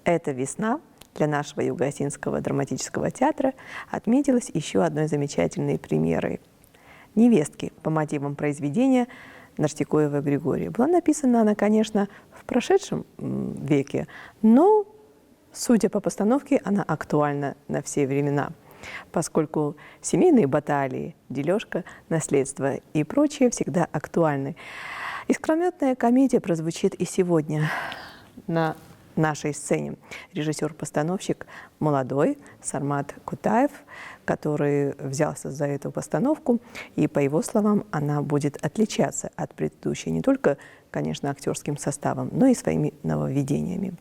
Эта весна для нашего Юго-Осетинского драматического театра отметилась еще одной замечательной премьерой. «Невестки» по мотивам произведения Нартикоева Григория. Была написана она, конечно, в прошедшем веке, но, судя по постановке, она актуальна на все времена, поскольку семейные баталии, дележка, наследство и прочее всегда актуальны. Искрометная комедия прозвучит и сегодня на нашей сцене. Режиссер-постановщик молодой Сармат Кутаев, который взялся за эту постановку, и, по его словам, она будет отличаться от предыдущей не только, конечно, актерским составом, но и своими нововведениями.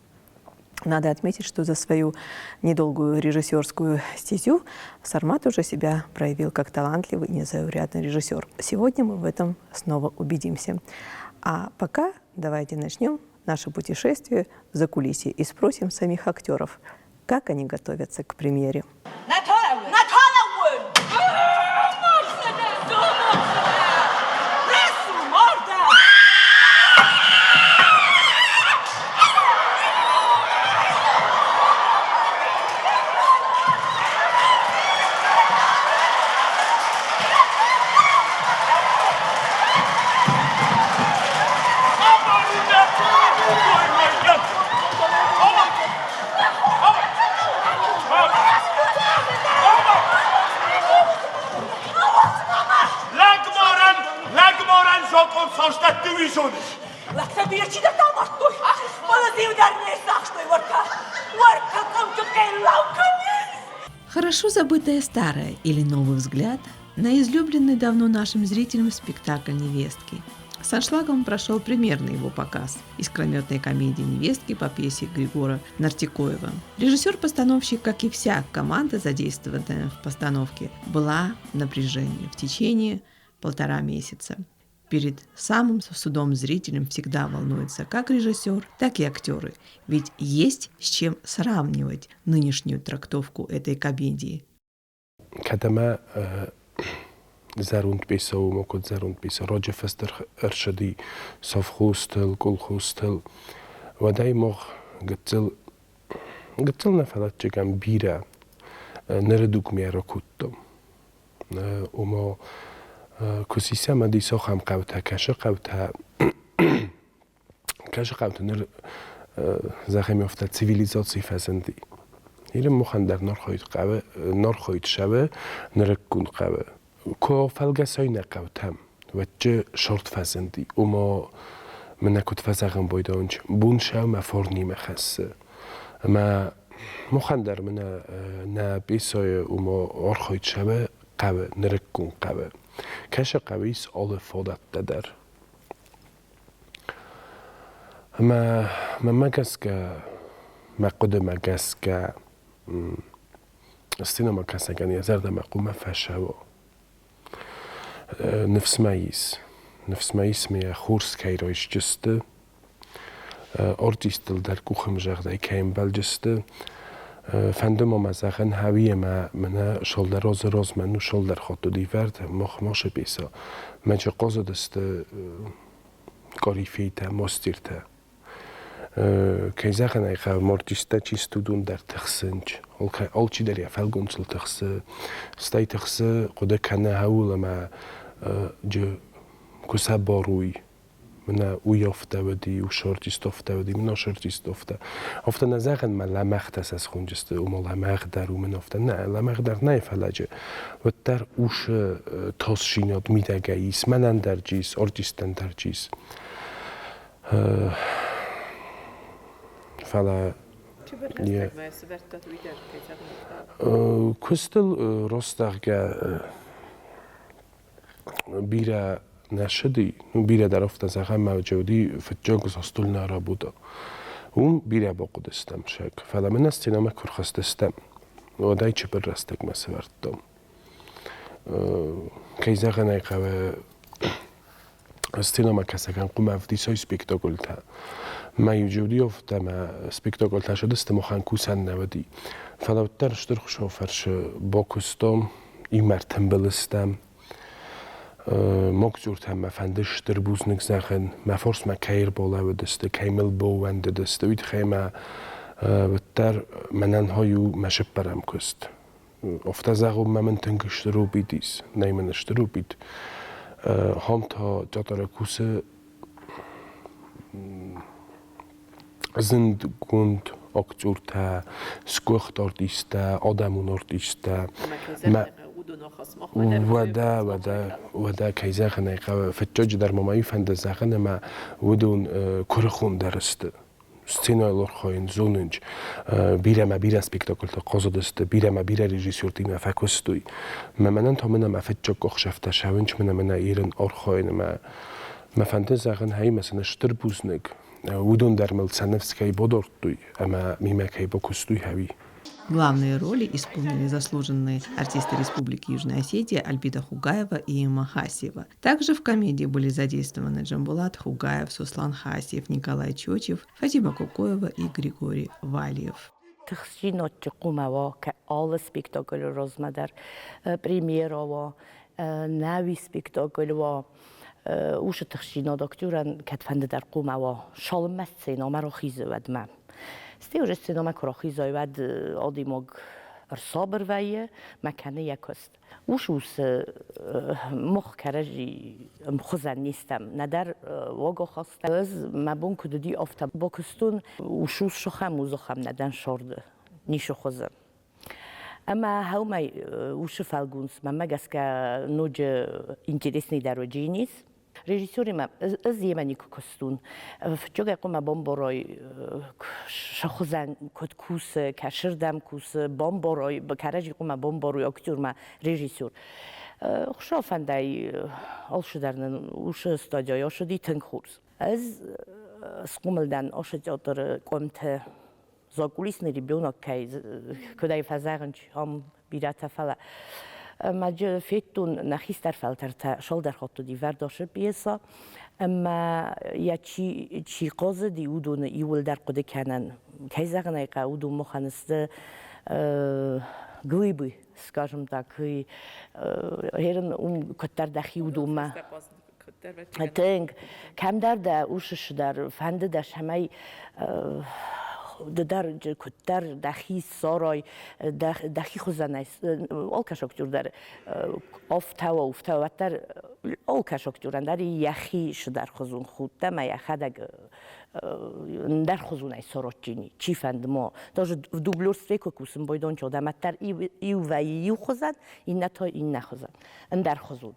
Надо отметить, что за свою недолгую режиссерскую стезю Сармат уже себя проявил как талантливый и незаурядный режиссер. Сегодня мы в этом снова убедимся. А пока давайте начнем наше путешествие в закулисье и спросим самих актеров, как они готовятся к премьере. Хорошо забытое старое или новый взгляд на излюбленный давно нашим зрителям спектакль «Невестки». С аншлагом прошел примерный его показ искрометной комедии «Невестки» по пьесе Григора Нартикоева. Режиссер-постановщик, как и вся команда, задействованная в постановке, была в напряжении в течение 1,5 месяца. Перед самым судом зрителям всегда волнуются как режиссер, так и актеры, ведь есть с чем сравнивать нынешнюю трактовку этой комедии. Кӕд ӕмӕ зӕронд пьесӕ у, ма куыд зӕронд пьесӕ, раджы фӕстӕр ӕрсыди совхозтыл, колхозтыл, уӕд ӕй мах гыццыл, гыццыл нӕ фӕлӕдджыгӕн бирӕ ныры дугмӕ ракодтам. Ома куы сисӕм ӕд исахӕм хъӕутӕ, кӕсы хъӕутӕ, кӕсы хъӕуты ныр зӕгъӕм афтӕ цивилизаци фӕзынди. Иры махӕн дӕр нархойд хъӕуы, нархойд сӕвы, нырыккон хъӕуы. Куы фӕлгӕсай нӕ хъӕутӕм, уӕдчы сорт фӕзынди. Ома мӕнӕ куыд фӕзӕгъӕм бойдонч, бон сӕумӕ форнимӕ хӕссы. Ӕмӕ махӕн дӕр мӕнӕ нӕ пьесӕйы ома архайд сӕвы хъӕуы, нырыккон хъӕуы. Кӕсы хъӕуы ис алы фадӕттӕ дӕр. Ӕмӕ мӕнмӕ гӕсгӕ, мӕ хъуыдымӕ гӕсгӕ, сценӕмӕкӕсӕгӕн йӕ зӕрдӕмӕ хъуамӕ фӕцӕуа. Ныфс мӕ ис, ныфс мӕ ис, ме хорз кӕй райсдзысты, артисттыл дӕр къухӕмзӕгъдӕй кӕй ӕмбӕлдзысты. Фӕнды ма мӕ зӕгъын, хауи ӕмӕ мӕнӕ шолдӕр азы размӕ ну шолдӕр хатт уыди вӕрд мах машы пьесӕ. Мӕ чи хъазыдысты корифейтӕ, мастертӕ. Кӕй зӕгъын ӕй хъӕуы, артисттӕ чи сты, уыдон дӕр тыхсынц. Алчидӕр йӕ фӕлгонцыл тыхсы, стӕй тыхсы, хъуыды кӕны ӕуыл ӕмӕ куы сӕ барой, мӕнӕ уый афтӕ уыди, уыцы артист афтӕ уыди, мӕнӕ ацы артист афтӕ. Афтӕ нӕ зӕгъын, мӕ лӕмӕгътӕ сӕ схонджысты, ома лӕмӕгъдӕр у мӕн афтӕ. Нӕ, лӕмӕгъдӕр нӕй, фӕлӕ уӕддӕр усы тасдзинад мидӕгӕй ис, мӕнӕн дӕр ис, артисттӕн дӕр ис. Фӕлӕ куыстыл ростӕгъгӕ бирӕ нӕ ссыди, ну, бирӕ дӕр афтӕ зӕгъӕм, ӕмӕ уыди фыццаг застольная работа. Уым бирӕ бахъуыдыстӕм сӕг, фӕлӕ мӕнӕ сценӕмӕ куы рхызтыстӕм, уӕд ӕй чыбыр рӕстӕгмӕ сӕвӕрдтон. Кӕй зӕгъын ӕй хъӕуы, сценӕмӕ кӕсӕгӕн хъуамӕ ӕвдисой спектакльтӕ. Мӕ иу ӕмӕ спектакльтӕ сыдысты махӕн кусӕн нӕ уыди. Фӕлӕ уӕддӕр Стыр Хуыцауы фӕрцы бакуыстон, иумӕ ӕртымбыл стӕм. Мокдзуртӕн мӕ фӕнды стыр бузныг зӕгъын, мӕ фарсмӕ кӕй ӕрбалӕууыдысты, кӕй мыл баууӕндыдысты, уый тыххӕй мӕ уӕддӕр мӕнӕн хай у мӕ сыппӕрӕм куыст. Афтӕ зӕгъон, мӕ мын тынг стыр обид ис, нӕй мын стыр обид. Хом та театры кусы зындгонд актертӕ, сгуыхт артисттӕ, адӕмон артисттӕ. Уӕдӕ, уӕдӕ, уӕдӕ, кӕй зӕгъын ӕй хъӕуы, фыццаджыдӕр ма мӕ фӕнды зӕгъын, ӕмӕ уыдон куырыхондӕр сты. Сценӕйыл архайын зонынц. Бирӕ мӕ бирӕ спектакльтӕ хъазыдысты, бирӕ мӕ бирӕ режиссертимӕ фӕкуыстой. Мӕ мӕнӕн та мӕнӕ мӕ фыццаг къухсӕфтӕ сӕвынч мӕнӕ мӕнӕ ирын архайын ӕмӕ мӕ фӕнды зӕгъын, хай мӕ сын стыр бузныг. Уыдон дӕр мыл сӕ ныфс кӕй бадардтой ӕмӕ мемӕ кӕй бакуыстой, хӕуи. Главные роли исполнили заслуженные артисты Республики Южная Осетия Альбида Хугаева и Эмма Хасиева. Также в комедии были задействованы Джамбулат Хугаев, Суслан Хасиев, Николай Чочев, Фатима Кукоева и Григорий Валиев. Тыхсинотты хъумӕ алы спектаклы размӕ дӕр премьера уа, нӕуи спектакль уа, усы тыхсинад актерӕн кӕдфӕнды дӕр хъумӕ уа, цалынмӕ сценӕмӕ рахизы, уӕдмӕ. Стӕй уже сценӕмӕ куы рахизай, уӕд адӕймаг ӕрсабыр вӕййы мӕ кӕны йӕ куыст. Ус усы мох кӕрӕдзи ӕмхуызӕн не стӕм, нӕдӕр уагахаст. Ӕз мӕ бон куыд уыди, афтӕ бакуыстон ус-ус сыхӕм узыхӕм нӕдӕн сорды, ницы хуызы. Ӕмӕ хӕумӕй усы фӕлгонц мӕнмӕ гӕсгӕ ноджы интересныйдӕр уыди. Режиссеримӕ ӕз йемӕ никуы куыстон. Фыццагӕй хъуамӕ бамбарой, сӕ куыд кусы, кӕсырдӕм кусы, бамбарой, кӕрӕдзи хъуамӕ бамбарой актермӕ режиссер. Хуыцау фӕндӕй алцыдӕр нын уыцы стадияйы ацыди тынг хорз. Ӕз схъомыл дӕн ацы театры къуымты закулисный ребенок кӕй куыдӕй фӕзӕгъынц ам бирӕтӕ, фӕлӕ ӕмӕ федтон нӕ хистӕр фӕлтӕртӕ цалдӕр хатты уыди Вӕрдосы пьесӕ, ӕмӕ йӕ чи, чи хъазыди, уыдоны иууылдӕр хъуыды кӕнӕн. Кӕй зӕгъын ӕй хъӕуы, уыдон махӕн сты глыбы, скажем так, ерын уым куыддӕр дӕхи уыдонмӕ Тынг. Кӕмдӕр дӕ усысы дӕр фӕнды дӕ, цӕмӕй ды дӕр куыддӕр дӕхи ссарай, дӕхи хуызӕнӕй алкӕсаг дӕр афтӕ уфтӕ уӕддӕр алкӕсаг дӕр йӕхи цыдӕр хуызон худт ӕмӕ йӕхӕдӕг ндӕр хуызонӕй соротчини, чи фӕнды ма. Даже в дублерстве куы кусын байдон чодӕмӕддӕр иу вӕййы иу хуызӕн, иннӕ та иннӕ хуызӕн, ӕндӕр хуызон.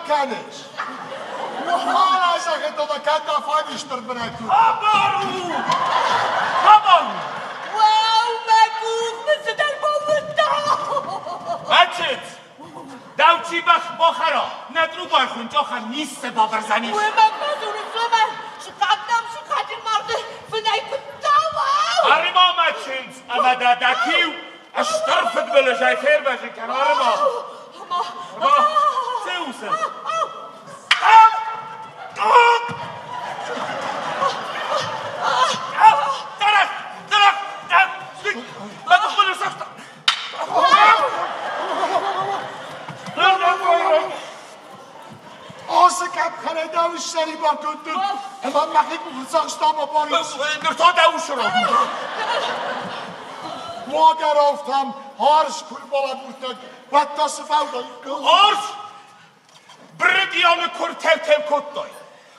Кӕныс? Уалӕ кӕд дӕ фаг стыр бынат у. Хабар у! Хабар у! Уау, мӕ къух мын цыдӕр бауыдта! Отец! Дӕу чи бӕх бахӕра, нӕ трубай хуынчъахӕн ницы бабӕрдзӕнис. Уый мӕ фӕдзуры цӕмӕ, сыхаг дам сыхаджы марды фынӕй куыдта, уау! Ӕрыма мӕ чындз ӕмӕ дӕ дӕ киу стыр фыдбылызӕй фервӕзын кӕн, ӕрыма! Ӕрыма! Цы у цы? Ацы къӕпхӕнӕй дӕу ссӕрибар кодтон, ӕмӕ мӕхи къухы цахста мӕ барис. Ныр та дӕ усырон. Уагӕр афтӕм арс куы рбалӕбурдтаг, уӕд та цы фӕудаиккам? Арс? Брыдианы куы ртӕв-тӕв кодтай,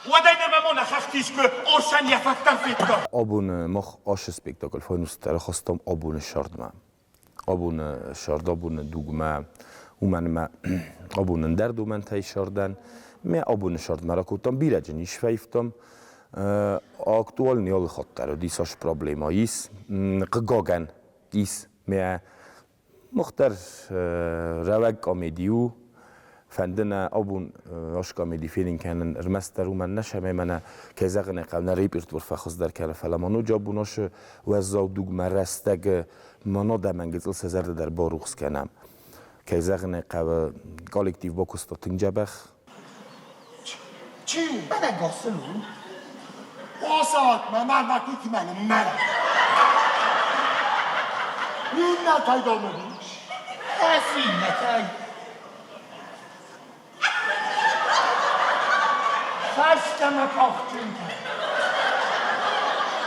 уӕдӕй нырмӕ ма нӕ хӕхты искуы арсӕн йӕ фӕд дӕр федта. Абоны мах ашы спектакль фӕнустӕ рахастам абоны сӕрдмӕ. Абоны сӕрд, абоны дугмӕ, уымӕн ӕмӕ абон ӕндӕр домӕнтӕй сӕрдӕн. Мӕ абоны сӕрдмӕ ракодтам бирӕджын ис фӕивтам. Актуални алы хатт дӕр уыди цас проблемӕ ис. Хъыгагӕн, ис. Мӕ мах дӕр рӕуӕг комеди у. Фӕнды нӕ абон ас комеди фенын кӕнын ӕрмӕстдӕр уымӕн нӕ, цӕмӕй мӕнӕ, кӕй зӕгъын ӕй хъӕуы, нӕ репертуар фӕхуыздӕр кӕны, фӕлӕ ма ноджы абон асы уӕззау дугмӕ рӕстӕг ма адӕмӕн гыццыл сӕ зӕрдӕ дӕр барухс кӕнӕм. Кӕй зӕгъын ӕй хъӕуы, коллектив бакуыста тынг дзӕбӕх. Чи? Мӕнӕ госыл у. Осатмӕ мӕ куитимӕ ныммӕ. Иннӕтӕй домыдис. Ӕз иннӕтӕй. Фӕстӕмӕ къахджынтӕ.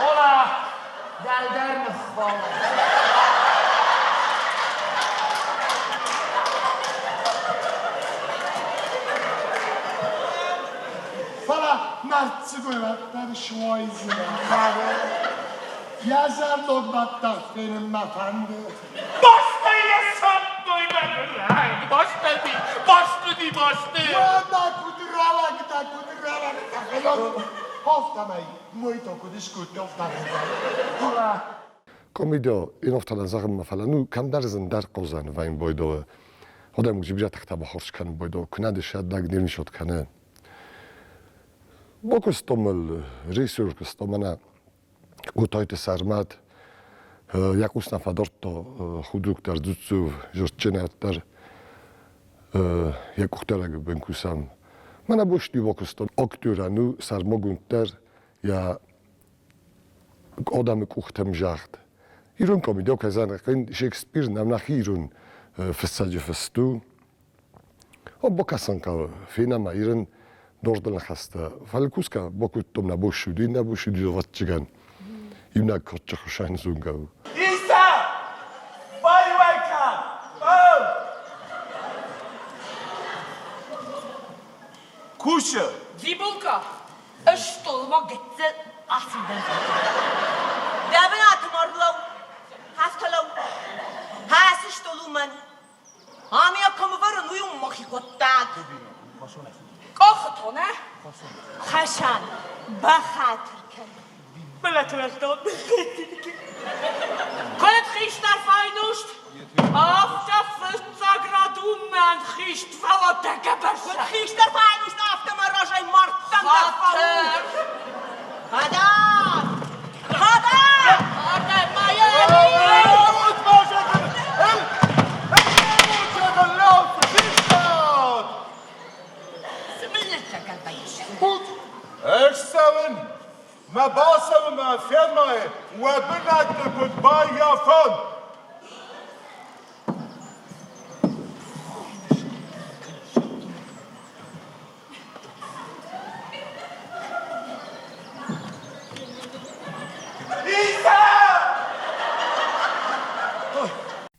Ола, дӕлдӕр ныххау. Фӕлӕ мӕрддзыгой уӕддӕр суайдзынӕ. Йӕ зӕрдог бадтагъд фенын мӕ фӕнды. Бӕстӕ йӕ сӕттой мӕгуырӕй, бӕстӕ ди, бӕсты ди, бӕсты. Уӕдӕ куыд ралӕгтӕ, куыд ралӕгтӕ, Афтӕмӕй мойто куыд скодта, афтӕмӕй. Комедиа инофталӕн зӕгъынмӕ, фӕлӕ ну кӕмдӕр зындӕр хъӕудзӕн вӕййын бойдоы. Адӕмыг бирӕтӕгтӕ бахорз кӕнын бойдоы, куы нӕ дысӕддаг не рнисот кӕны. Бакуыстон мыл режиссер куыстон мӕнӕ Отойты Сӕрмӕт йӕ къус нӕ фӕдардта худрук дӕр, дзуццув, зӕрдджынад дӕр йӕ къухдарӕгы бын кусӕм. Мӕнӕ бости бакуыстон актерӕн у сӕрмагонд дӕр йӕ адӕмы къухтӕм загъд. Ирон комедиа кӕзӕн Шекспир нӕм нӕхи ирон фыссӕджы фыст у. Бакӕсӕн хъӕуы, фенӕм ма ирон дорды ныхӕстӕ. Фӕлӕ кусгӕ бакодтон нӕ босуди, нӕ босуди ӕвӕццӕгӕн иунӕг кодчы хуысӕн зонгӕ у. Иса! Байуай кӕн! Оу! Кусы! Дзибулка, стъолмӕ гыццыл ацыдӕн. Дӕ бынаты ма рлӕуу, афтӕ лӕуу. Ацы стъол у мӕн. Ам йӕ кӕм ӕвӕрын, уый у мӕхи хъуыддаг. Къохытонӕ, Хасан, бахатыр кӕн. Мӕлӕт Куыд хистӕр файнуст, афтӕ фыццаг рад у мӕн хист, фӕлӕ дӕ гӕбӕрсӕ. Куыд хистӕр файнуст, афтӕ мӕ разӕй мӕрдтӕм дӕр фӕу. Хӕдӕг! Хӕдӕг! Ӕрцӕуын мӕ бацӕуын мӕ фермӕйы уӕ бынӕтты куыд баййафон.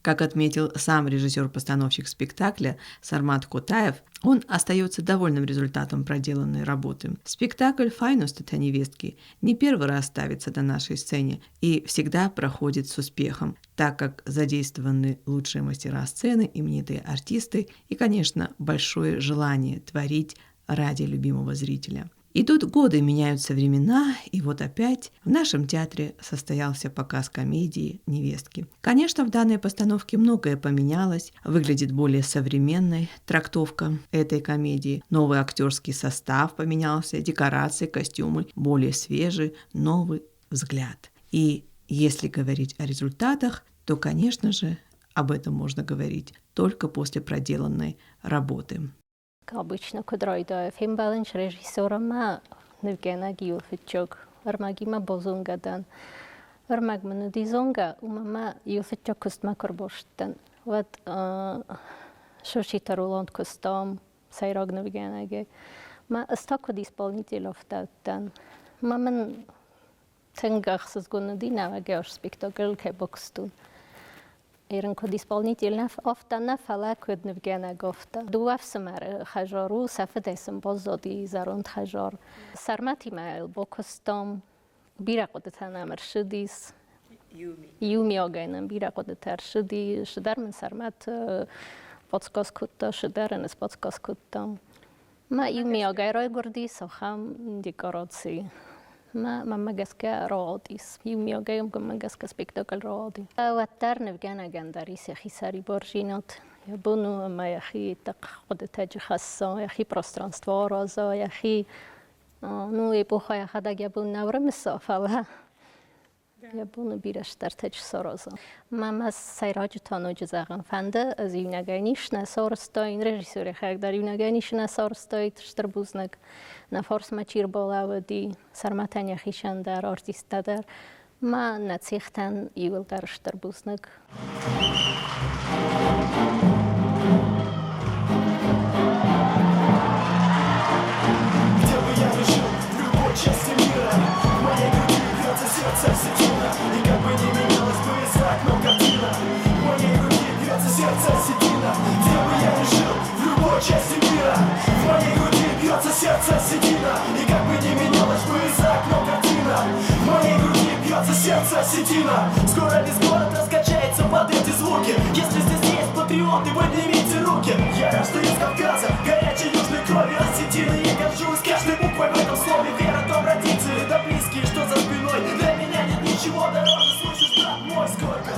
Как отметил сам режиссер-постановщик спектакля Сармат Кутаев, он остается довольным результатом проделанной работы. Спектакль «Файнус невестки» не первый раз ставится на нашей сцене и всегда проходит с успехом, так как задействованы лучшие мастера сцены, именитые артисты и, конечно, большое желание творить ради любимого зрителя. Идут годы, меняются времена, и вот опять в нашем театре состоялся показ комедии «Невестки». Конечно, в данной постановке многое поменялось, выглядит более современной трактовка этой комедии, новый актерский состав поменялся, декорации, костюмы более свежие, новый взгляд. И если говорить о результатах, то, конечно же, об этом можно говорить только после проделанной работы. Обычно куыд райдайы фембӕлын режиссеримӕ, нывгӕнӕг иу фыццаг ӕрмӕгимӕ базонгӕ дӕн. Ӕрмӕг мын уыди зонгӕ, уымӕн ӕмӕ иу фыццаг куыстмӕ куы ӕрбацыдтӕн, уӕд Шошиты Роланд куыстам сӕйраг нывгӕнӕгӕй. Мӕ ӕз та куыд исполнитель афтӕ уыдтӕн. Мӕ мын тынг ӕхсызгон уыди нӕуӕгӕй спектакль кӕй бакуыстон. Ирын куыд исполнитель афтӕ нӕ, фӕлӕ куыд нывгӕнӕг афтӕ. Дыууӕ ӕфсымӕры хӕзар у, сӕ фыдӕй сын баззади зӕронд хӕзар. Сӕрмӕтимӕ йыл бакуыстам, бирӕ хъуыдытӕ нӕм ӕрцыдис. Иумиагӕй нӕм бирӕ хъуыдытӕ ӕрцыди. Цыдӕр мын Сӕрмӕт подсказ кодта, цыдӕр ын ӕз подсказ кодтам. Мӕ иумиагӕй райгуырди ахӕм декораци. Мӕ мӕнмӕ гӕсгӕ рауадис. Иумиагӕй мӕнмӕ гӕсгӕ спектакль рауади. Уӕддӕр нывгӕнӕгӕн дӕр ис йӕхи сӕрибардзинад. Йӕ бон у ӕмӕ йӕхи иттӕг хъуыдытӕджы хӕсса, йӕхи пространство араза, йӕхи ну, эпохӕ йӕхӕдӕг йӕ бон нӕ ӕрымыса, фӕлӕ йӕ боны бирӕ стӕртӕджы сараза. Мӕ мӕ сӕйраджы та ноджы зӕгъын фӕнды, ӕз иунӕгӕй низ нӕ сарӕзтаин, режиссер йӕхӕдӕг дӕр иунӕгӕй низ нӕ сарӕзтаид, стыр бузныг. Нӕ фарсмӕ чи рбалӕууыди, Сӕрмӕтӕн йӕхицӕн дӕр, артисттӕ дӕр, ма нӕ цехтӕн иуылдӕр стыр бузныг. Где бы я ни жил, в любой части мира, В моей груди бьется сердце осетина. И как бы ни менялась бы за окном картина, В моей груди бьется сердце осетина. Где бы я ни жил, в любой части мира, В моей груди бьется сердце осетина. И как бы ни менялась бы за окном картина, В моей груди бьется сердце осетина. Скоро весь город раскачается под эти звуки. Если здесь есть патриоты, поднимите руки. Я рождаюсь с Кавказа, горячей южной крови осетины. Я горжусь каждой буквой в этом слове. Вера, дом, родители, да близкие, что за спиной. Для меня нет ничего дороже, слышишь, брат мой, сколько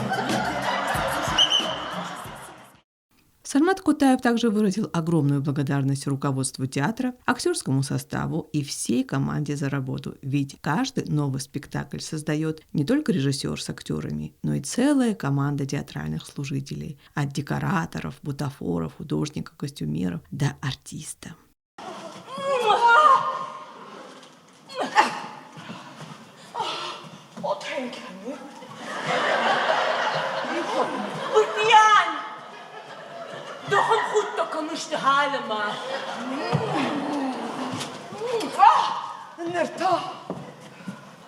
Сармат Кутаев также выразил огромную благодарность руководству театра, актерскому составу и всей команде за работу, ведь каждый новый спектакль создает не только режиссер с актерами, но и целая команда театральных служителей, от декораторов, бутафоров, художника, костюмеров до артиста. Oh, thank you. Гуытиан! Дыхын худтӕ кӕм сты хӕлымӕ? Ныр та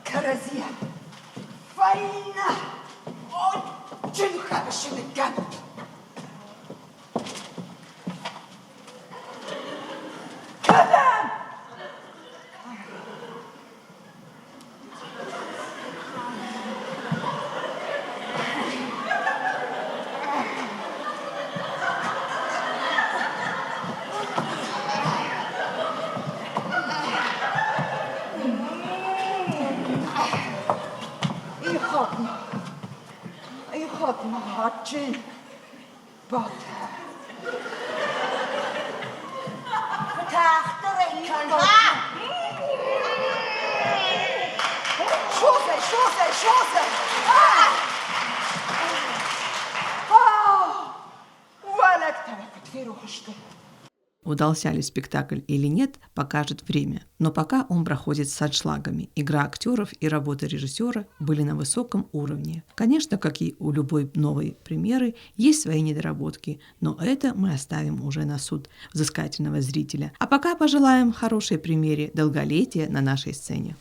кӕрӕдзийӕн фӕйнӕ адджын хӕбысы ныккӕнут. Кӕдӕм? Адджын Шозе, Шозе, Шозе! Уӕлӕгтӕ куыд ферох сты. Удался ли спектакль или нет, покажет время. Но пока он проходит с аншлагами. Игра актеров и работа режиссера были на высоком уровне. Конечно, как и у любой новой премьеры, есть свои недоработки, но это мы оставим уже на суд взыскательного зрителя. А пока пожелаем хорошей премьере долголетия на нашей сцене.